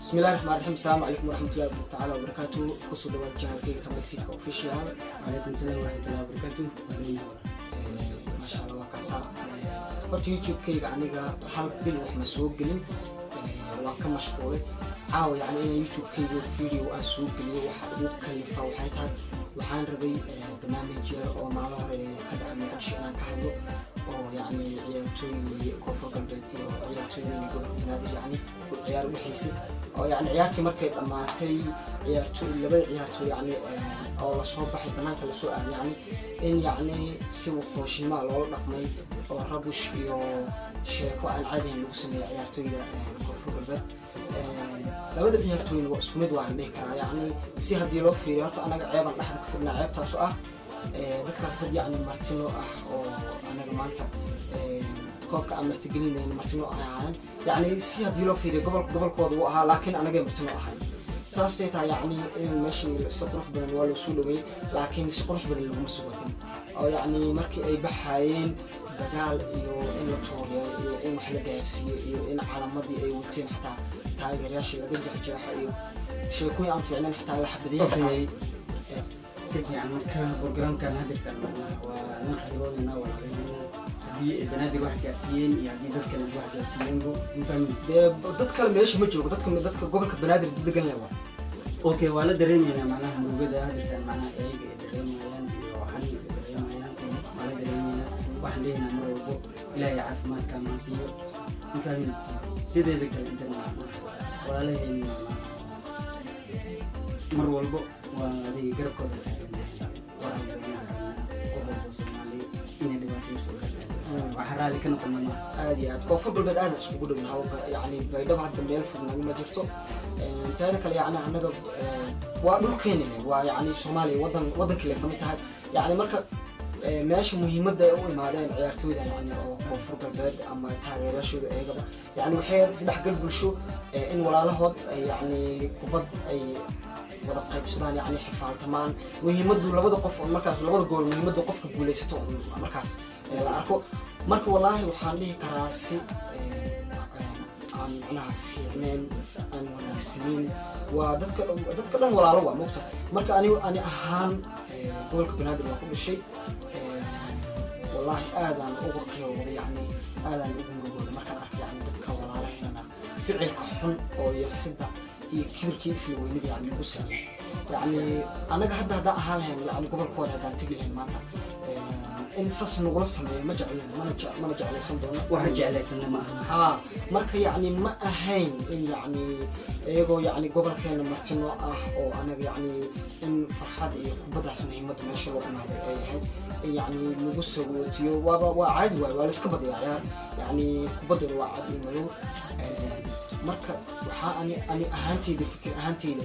Bismillahi raxmaan raxiim. Asalaamu calaykum waraxmatullahi tacaala wabarakaatu. Kusoo dhawaad channelkayga Kamalsiidka Official. Calaykum salaam waraxmatullahi wabarakaatu. Maasha Allah, waa kaasa. Horta YouTube-kayga aniga hal bil wax ma soo gelin, waan ka mashquulay. Caawa yani inaan YouTube-kayga video aan soo geliyo waxa igu kalifa waxay tahay, waxaan rabay barnaamij yar oo maalin hore ka dhacay Muqdisho inaan ka hadlo, oo yacni ciyaartooydii Koonfur Galbeed iyo ciyaartooydii gobolka Banaadir yacni ciyaar u dhexaysay, oo yacni ciyaartii markay dhammaatay ciyaartooy, labada ciyaartooy yacni oo lasoo baxay, banaanka lasoo aaday, yacni in yacni si wuxuushnima loola dhaqmay oo rabush iyo sheeko aan caadihayn lagu sameeyay ciyaartooyda Koonfur Galbeed. Labada ciyaartooyna waa isku mid waan dhihi karaa, yacni si haddii loo fiiriyo. Horta anaga ceebaan dhexda ka fidhnaa, ceebtaasu ah dadkaas dad yacni martino ah oo anaga maanta koobka aan martigelinayno martino ahaayeen. Yacni si haddii loo fiiriyo gobolka gobolkooda wuu ahaa, laakiin anagay martino ahayn. Saasay tahay, yacni in meeshii si qurux badan waa loo soo dhaweeyey, laakiin si qurux badan laguma sugatin, oo yacni markii ay baxaayeen dagaal iyo in la tuuriyo iyo in wax la gaarsiiyo iyo in calamadii ay wateen xataa taageerayaashii laga jeexjeexo iyo sheekooyin aan fiicnayn, xataa la xabadiyey xataa. Okay, si fiican. Marka programkan hadirtan macnaha waa lan xiriiroonayna walaalahayna, haddii ay Banaadir wax gaarsiiyeen iyo haddii dad kale wax gaarsiiyeenbo, ma fahmin. Dee dad kale meesha ma joogo, dadka gobolka Banaadir degan leh waa. Okay, waa la dareemaynaa macnaha murugada hadirtan macnaha ayaga ay dareemayaan iyo xanuunka ay dareemayaan waa la dareemaynaa. Waxaan leeyahnaa mar walbo Ilaahay caafimaad taamaan siiyo, ma fahmin. Sideeda kale intana macnaha walaalahayna macnaha mar walbo waa adiga garabkooda taaganahay. Waxaan dareemaa qof walbo Soomaali inay dhibaatooyin soo gaartaan, waxaa raalli ka noqona maaha. Aad iyo aad, Koonfur Galbeed aad iskugu dhownaha, yani Baydhabo hadda meel fog nagama jirto. Teeda kale yani anaga waa dhulkeeni leh, waa yani Soomaaliya wadan wadankii le kamid tahay. Yani marka meesha muhiimadda ay u imaadeen ciyaartooyda yani oo Koonfur Galbeed ama taageerayaashooda iyagaba yani waxay isdhexgal bulsho, in walaalahood ay yani kubad ay wada qaybsadaan, yani xifaaltamaan. Muhiimadu labada qof oo markaas labada gool, muhiimada qofka guuleysato un markaas la arko. Marka wallaahi waxaan dhihi karaa si aan macnaha fiicneen, aan wanaagsanin, waa dadka dhan walaalo waa mogta. Marka ani ahaan gobolka Banaadir waa ku dhashay. Wallaahi aadaan uga qiirooday, yani aadaan ugu murugooday markaan arkay yani dadka walaalaheena ficilka xun oo yasida iyo kibirkii isla weynida yani lagu sameeyey. Yani anaga hadda haddaan ahaan lahayn, yani gobolkooda haddaan tegi lahayn maanta, in saas nagula sameeyo ma jeclin, mana jeclaysan doono. Waxaan jeclaysana ma aha. Ha, marka yacni ma ahayn in yacni iyagoo yacni gobolkeena martino ah oo anaga yacni in farxad iyo kubaddaas muhiimadda meesha loo imaaday ay ahayd in yacni lagu sagootiyo. Waaba waa caadi waay, waa la iska badiyaa ciyaar, yacni kubadduna waa cad iyo madow. Marka waxaa ani ahaanteyda, fikir ahaanteyda,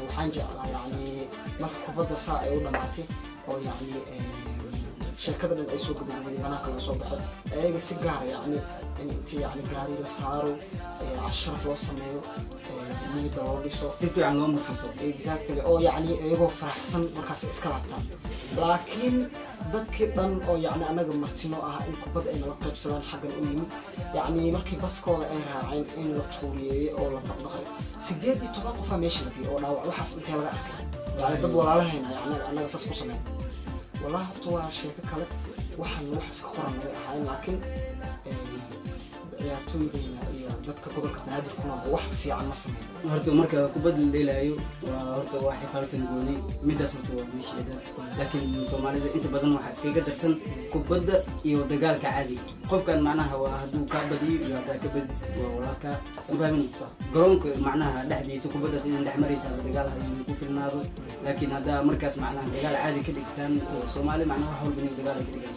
waxaan jeclaa yacni marka kubadda saa ay u dhamaatay oo yacni sheekada dhan ay soo gabagabooday, banaanka loo soo baxay, ayaga si gaara yacni in inti yacni gaari la saaro, casharaf loo sameeyo, niyadda loo dhiso. Si fiican loo martiso. Exactly, oo yacni iyagoo faraxsan markaas iska laabtaan. Laakiin dadkii dhan oo yacni anaga martino ah in kubadda ay nala qaybsadaan xaggan u yimid, yacni markii baskooda ay raaceen in la tuuriyeeyey oo la daqdaqay, 18 qofaa meesha la geeyey oo dhaawac. Waxaas intee laga arkay yacni dad walaalahayna yacni annaga saas ku sameyn? Wallahi horta waa sheeko kale, waxaan wax iska qoran way ahaayeen, laakiin ciyaartooydeyna iyo dadka gobolka Banaadir ku nool wax fiican ma sameyn. Horta marka kubadda la dheelaayo waa horta waa xifaaltan gooni, midaas horta waa meesheeda, laakiin Soomaalida inta badan waxaa iskaga darsan kubadda iyo dagaalka caadiga. Qofkan macnaha waa hadduu kaa badiyo iyo haddaa ka badis waa walaalkaa, ma fahmin? Garoonka macnaha dhexdiisa kubaddaas inay dhex maraysaaba dagaal ha ku filnaado, laakiin haddaa markaas macnaha dagaal caadi ka dhigtaan oo Soomaali macnaha wax walba inay dagaal ay ka dhigaan.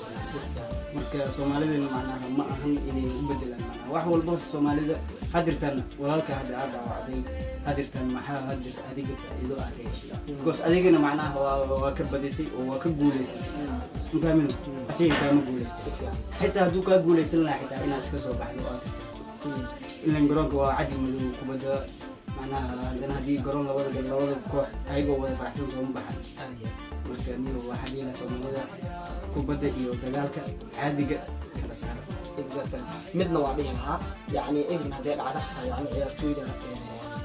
Marka Soomaalidana macnaha ma ahan inay u bedelaan macnaha wax walba. Horta Soomaalida hadirtan walaalka hadda aad dhaawacday hadirtan, maxaa hadir adiga faa'iido ah ka heshay? Because adigana macnaha waa ka badisay oo waa ka guuleysatay, ma fahmino? Asiga kaama guuleysay. Si fiican. Xitaa hadduu kaa guuleysan lahaa, xitaa inaad iska soo baxdo oo aad tirtirto, ilan garoonka waa cadi madow kubadda macnaha. Haddana haddii garoon labada koox ayagoo wada faraxsan sooma baxan. Aad iyo aad. Marka niyo waxaa dhihi lahaa Soomaalida kubadda iyo dagaalka caadiga kala saara. Exactly, midna waa dhihi lahaa, yacni even hadday dhacdo xataa yacni ciyaartooyda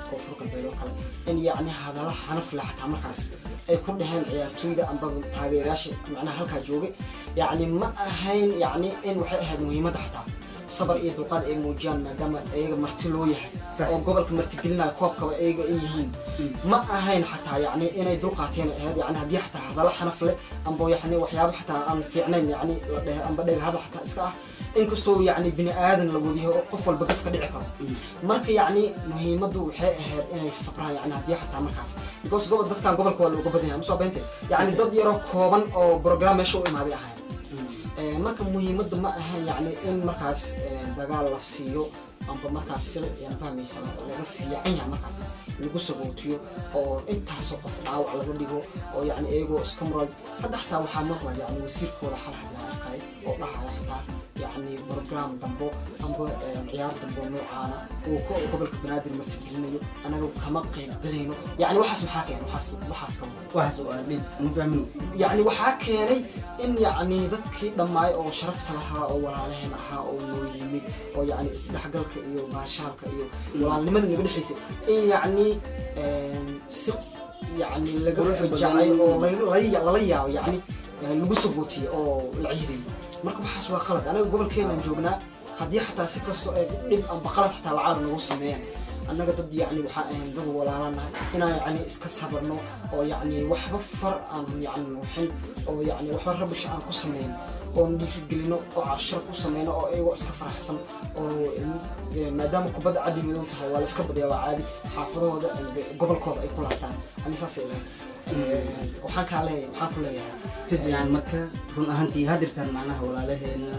Koonfur Galbeed oo kale, in yacni hadallo xanaf leh xataa markaas ay ku dhaheen ciyaartooyda amba taageerayaasha macnaha halkaa joogay. Yacni ma ahayn, yacni in waxay ahayd muhiimadda xataa sabar iyo dulqaad ay muujiyaan, maadaama iyaga marti loo yahay oo gobolka martigelinaya koobkaba iyaga ay yihiin. Ma ahayn xataa yacni inay dulqaateen ahayd, yani haddii xataa hadallo xanaf leh amba yacni waxyaabo xataa aan fiicnayn yacni la dhehe amba dhega hadal xataa iska ah, inkastoo yacni bini aadan la wadiyo oo qof walba gaf ka dhici karo. Marka yacni muhiimaddu waxay ahayd inay sabraan, yacni haddii xataa markaas, because gobol dadkan gobolka waa looga badan yahay, musoo beente, yacni dad yaroo kooban oo program meesha u imaaday ahayn. Marka muhiimadda ma ahayn yacni in markaas dagaal la siiyo amba markaas si yaan fahmaysa laga fiican yahay markaas lagu sagootiyo oo intaasoo qof dhaawac laga dhigo oo yacni iyagoo iska mural. Hadda xataa waxaa maqla yacni wasiirkooda xal hadla arkay oo dhahaya xataa yacni program dambo amba ciyaar dambo noocaana uu gobolka Banaadir martigelinayo anaga kama qayb galayno. Yacni waxaas maxaa keenay? Waxaas kama Waxaas oo dhib ma fahmin. Yacni waxaa keenay in yacni dadkii dhammaay oo sharafta lahaa oo walaalaheen ahaa oo noo yimid oo yacni isdhexgalka iyo baashaalka iyo walaalnimada naga dhexaysay in yacni si yacni laga Qurux badan. fajacay oo lala yaabo, yacni lagu sagootiyey oo la ciiriyey. Marka waxaas waa qalad. Anaga gobolkeenaan joognaa, haddii xataa si kasto ay dhib amba qalad xataa lacaala nagu sameeyaan, annaga dad yacni waxaa ahayn dad walaalanahay, inaan yacni iska sabarno oo yacni waxba far aan yacni nuuxin oo yacni waxba rabish aan ku sameyn oon dhiirigelino oo casharaf u sameyno oo iyagoo iska faraxsan oo maadaama kubadda caddi madow tahay waa la iska badiyaa, waa caadi, xaafadahooda gobolkooda ay ku laabtaan. Ani saasay ilahay waxaan kaa leeyahay, waxaan ku leeyahay. Si fiican. Marka run ahaantii hadirtaan macnaha walaalaheena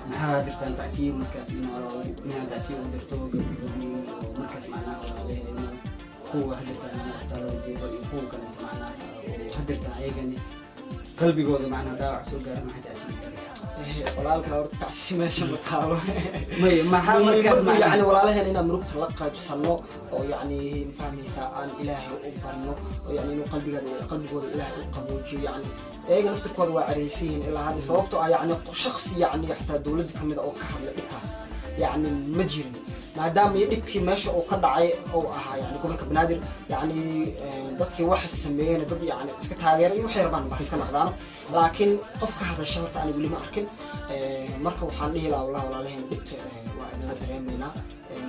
maxaa hadirtaan tacsiyo markaas inaa tacsiyo u dirto gabagabadii oo markaas macnaha walaalaheena kuwa hadirtaan macnaha isbitaalada jooga iyo kuwa kaleeto macnaha oo hadirtaan ayagani qalbigooda macnaha dhaawac soo gaara, maxaa tacsiyo u diraysaa? Walaalka, horta tacsiyo meesha ma taalo. May, maxaa markaas muhiimaddu macnaha yacni walaalaheen inaan murugta la qaybsano oo yacni fahmaysaa aan Ilaahay u barno oo yacni inuu qalbigooda Ilaahay u qaboojiyo. Yacni iyaga naftirkooda waa careysan yihiin ilaa hadda, sababtoo ah yacni shakhsi yacni xataa dowladda kamid a oo ka hadlay dhibtaas yacni ma jirin, maadaama iyo dhibkii meesha uu ka dhacay uu ahaa yani gobolka Banaadir, yacni dadkii waxa sameeyeen dad yacni iska taageeray iyo waxay rabaan ba iska naqdaano, laakiin qof ka hadasha horta anigu weli ma arkin. Marka waxaan dhihi lahaa, wallah, walaalaheen dhibta waa idinla dareemaynaa,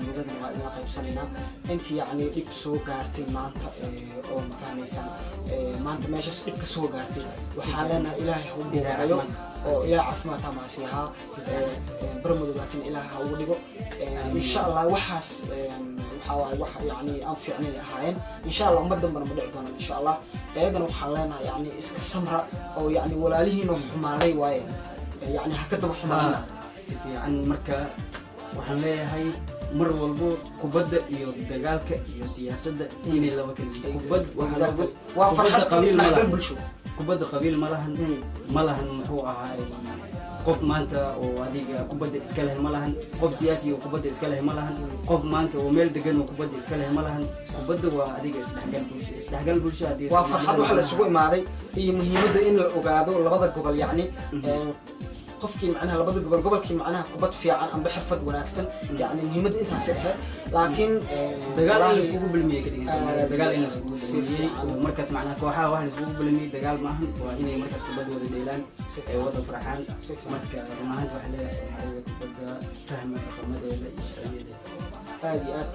murugadana waa idinla qaybsanaynaa intii yacni dhib soo gaartay maanta oo ma fahmaysaan maanta meeshaas dhibka soo gaartay. Waxaan leenahay Ilaahay ha u boogayo oo Ilaah caafimaad tamaasiyahaa barmadowlaatin Ilaah ha ugu dhigo, insha Allah. Waxaas waxaa waaye wax yacni aan fiicnayn ahaayeen, insha Allah ummad dambana ma dhici doonaan, insha Allah. Iyagana waxaan leenahay yacni iska samra oo yacni walaalihiinoo xumaaday waaye, yacni ha ka daba xumaadina. Si fiican. Marka waxaan leeyahay mar walbo kubadda iyo dagaalka iyo siyaasadda inay laba kala yihiin. Kubad waa farxad qabiil ma isdhexgal lahan. Bulsho. Kubadda qabiil ma lahan, ma lahan. Muxuu ahaay qof maanta oo adiga kubadda iska leh ma lahan, qof siyaasi oo kubadda iska leh ma lahan, qof maanta oo meel degan oo kubadda iska leh ma lahan. Kubadda waa adiga isdhexgal bulsho, isdhexgal bulsho haddii waa farxad wax la isugu imaaday iyo muhiimadda in la ogaado labada gobol, yacni qofkii macnaha labada gobol, gobolkii macnaha kubad fiican amba xirfad wanaagsan, yacni muhiimadda intaasay ahayd, laakiin dagaal in wallaahi, laiskugu bilmiyey ka dhigan Soomaalida, dagaal in laiskugu si bilmiyey fiican. Oo markaas macnaha kooxaha wax laiskugu bilmiyey dagaal maahan, waa inay markaas kubadda wada dheelaan Si ay wada farxaan. Si fiican. Marka run ahaanti waxaa leeyahay Soomaalida kubadda fahma dhaqamadeeda iyo sharciyadeeda. Aad iyo aad.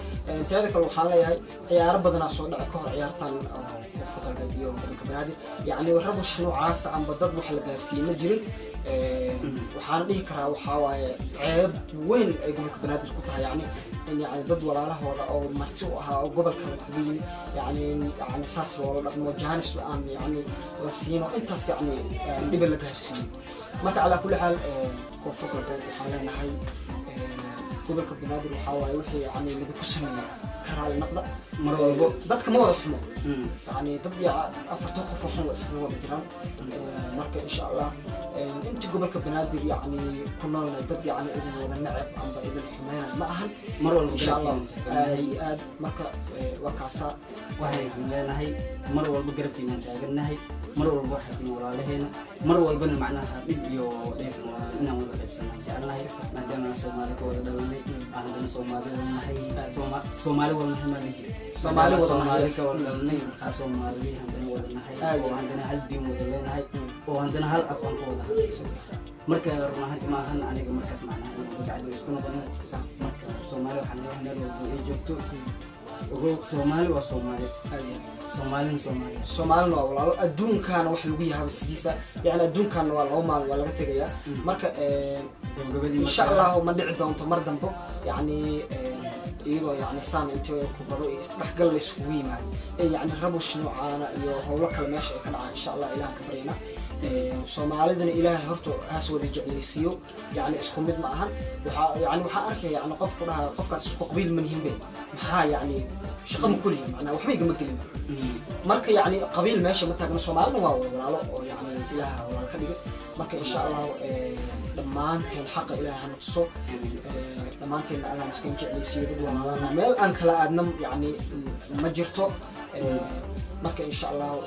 Teeda kale waxaan leeyahay ciyaaro badanaa soo dhacay ka hor ciyaartan oo Koonfur Galbeed iyo gobolka Banaadir, yacni rabush noocaasa amba dad wax la gaarsiiyey ma jirin. Waxaan dhihi karaa waxaa waaye ceeb weyn ay gobolka Banaadir ku tahay, yacni in yacni dad walaalahooda oo marti u ahaa oo gobol kale kaga yimid yacni saas loola dhaqmo, jaanis aan yacni la siino intaas yacni dhiba la gaarsiiyo. Marka calaa kulli xaal Koonfur Galbeed waxaan leenahay gobolka Banaadir waxaa waaye wixii yacni lagu sameeyey ka raali naqda. Mar walbo. Dadka ma wada xumo, yacni dad ya afartan qof oo xun waa iskaga wada jiraan. Marka insha Allah inta gobolka Banaadir yacni ku noolna dad yacni idin wada neceb amba idin xumeynay ma ahan. Mar walba insha Allah garabkiina taagannahay. Aad iyo aad. Marka waa kaasaa. Waxaynu leenahay mar walba garabkiinaan taagannahay, mar walba waxaa tihin walaalaheena. Mar walbana macnaha dhib iyo dheef waa inaan wada qaybsanaa jecelnahay, maadaama aan Soomaali ka wada dhalanay, aan haddana Soomaali wada nahay. Soomaali wada nahay maa dhihi jiray. Soomaali Maadaama wada nahay, Soomaali yes. ka wada dhalanay, aan Soomaali haddana wada nahay, Aad oo iyo aad. haddana hal diin wada leenahay, oo haddana hal af aan ka wada hadlay. Marka run ahaanti ma ahan aniga markaas macnaha inaan dad cadow isku noqono. Marka Soomaali waxaan leeyahay, meel walba ay joogto, ogow, Soomaali waa Soomaali. Aad iyo aad. Soomaalina Soomaali. Soomaalina waa walaalo. Adduunkaana wax lagu yahaaba sidiisa, yani adduunkaana waa 2 maalin, waa laga tegayaa. Marka gabagabadii insha marka- Allahu ma dhici doonto mar dambo, yani iyadoo yani saan inta kubado iyo isdhexgal la isugu yimaado ee yani rabush noocaana iyo howlo kale meesha ay ka dhacaan. Insha Allah Ilahan ka baryana. Soomaalidana Ilaahay horta haas wada jeclaysiiyo. Yani isku mid ma ahan. Waxaa yani waxaa arkaya yani qof ku dhaha qofkaas isku qabiil ma nihin be, maxaa yani shaqo ma kulihin, macnaa waxba igama gelin. Marka yani qabiil meesha ma taagno. Soomaalina waa wada walaalo oo yani Ilaaha walaalo ka dhigay. Marka insha Allahu dhammaanteen xaqa Ilaaha hana tuso. Dhammaanteen Allah iska jeclaysiiyo. Dad walaalana meel aan kala aadna yani ma jirto. Marka insha Allahu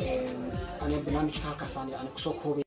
aniga barnaamijka halkaasaan yani kusoo koobay.